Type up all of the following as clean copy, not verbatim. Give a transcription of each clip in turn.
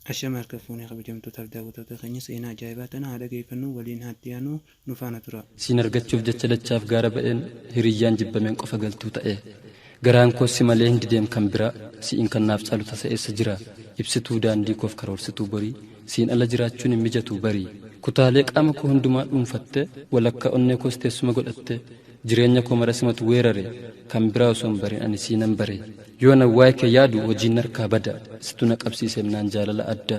Ashama harka fuune kabajamtootaaf daawwattoota keenya, seenaa ajaa'ibaa tana haa dhageeffannu, waliin haa itti aanu, nu faana turaa. Siin argachuuf jecha dachaaf gaara ba'een, hiriyyaan jibbameen qofa galtuu ta'e. Garaan koos si malee hin dideem kan biraa, si'iin kan naaf caalu tasa eessa jira? Ibsituu daandii koof karoorsituu borii, siin ala jiraachuun hin mijatuu barii. Kutaalee qaama koo hundumaa dhuunfattee, walakkaa onnee koos teessuma godhattee, jireenya koo mara simatu weerare, kan biraa osoo hin barin ani siinan bare. Yoon an waa'ee kee yaadu hojiin narkaa bada, situ na qabsiiseem naan jaalala adda,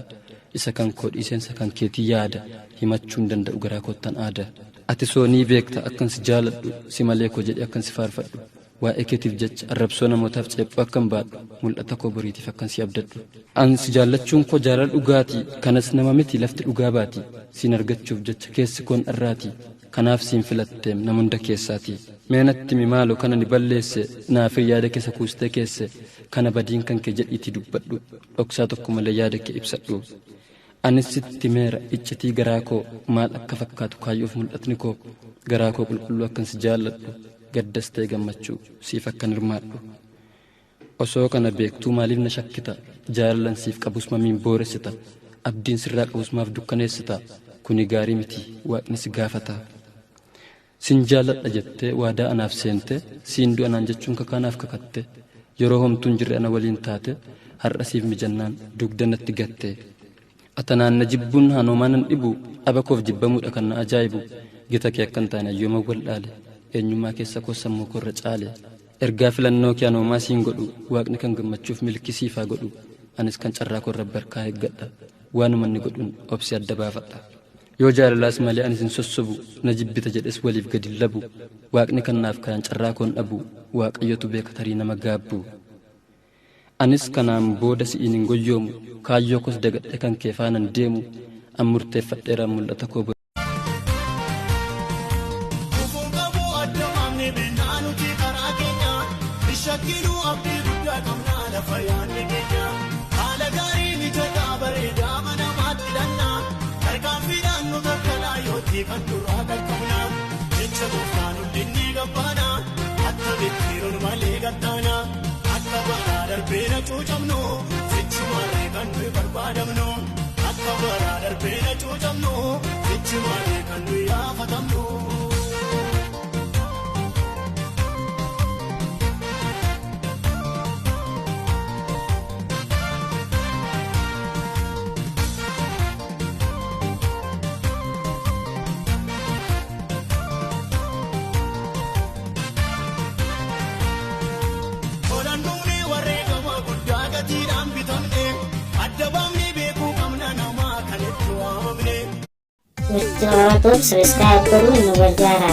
isa kan koo dhiiseen isa kan keetii yaada, himachuu hin danda'u garaa koottan aada. Ati soo nii beekta akkan si jaaladhu, si malee koo jedhee akkan si faarfadhu. Waa'ee keetiif jecha arrabsoo namootaaf ceephoo akkan baadhu, mul'ata koo boriitiif akkan si abdadhu. An si jaallachuun koo jaalala dhugaati, kanas nama miti lafti dhugaa baati, siin argachuuf jecha keessi koon dharraati, kanaaf siin filatteem nama hunda keessaati. Mee natti himi maaloo kan ani balleesse, naafir yaada keessa kuustee keesse, kana badiin kan kee jedhiitii dubbadhu, dhoksaa tokko malee yaada kee ibsadhu. Anis sitti himeera iccitii garaa koo, maal akka fakkaatu kaayyoof mul'atni koo, garaa koo qulqulluu akkan si jaalladhu, gaddas ta'e gammachuu siif akkan hirmaadhu. Osoo kana beektuu maaliif na shakkita? Jaalalan siif qabus mamiin booressita? Abdiin sirraa qabus maaf dukkaneessita? Kuni gaarii miti, Waaqni si gaafata. Sin jaalladha jettee waadaa anaaf seente, siin du'a naan jechuun kakaa naaf kakatte. Yeroo homtuu hin jirre ana waliin taate, har'a siif mijannaan dugda natti gatte. Atanaan na jibbuun haanoomaa nan dhibu, dhaba koof jibbamuudha kan na ajaa'ibu. Gita kee akkan taane ayyooman wal'aale, eenyummaa keessa koo sammuu koorra caale. Ergaa filannoo kee anoomaa siin godhu, Waaqni kan gammachuuf milkii siif haa godhu. Anis kan carraa koon Rabbi harkaa eeggadha, waanuma inni godhun obsee adda baafadha. Yoo jaalalaas malee ani sin sossobu, na jibbita jedhes waliif gad hin labu. Waaqni kan naaf kaayan carraa koon dhabu, Waaqayyotu beeka tarii nama gaabbu. Anis kanaan booda si'iin hin goyyoomu, kaayyoo koos dagadhee kan kee faana hin deemu. An murteeffadheeraam mul'ata koo Kufuun qabu adda baafnee beeknaa nuti karaa keenya. Hin shakkinuu, abdii guddaa qabnaa lafa yaadne keenya. Haala gaarii, mijataa, bareedaa manamaatti hidhannaa. Tarkaanfiidhaan nu takkalaa yootti kan duraa qaqqabna. Jecha gooftaan hundinni gabbaana. Akkamitti yeroon malee gattaana. Akka baraa darbee na cuucamnu. Sichi malee kan nuyi barbaadamnu. Akka baraa darbee na cuucamnu. Sichi malee kan nuyi yaafatamnu. Tolannuuni wareegama guddaa gatiidhaan bitamne, adda baafnee beekuu qabna namaa kan itti waamamne. Nutti horatuuf subscribe godhuun nu gargaara.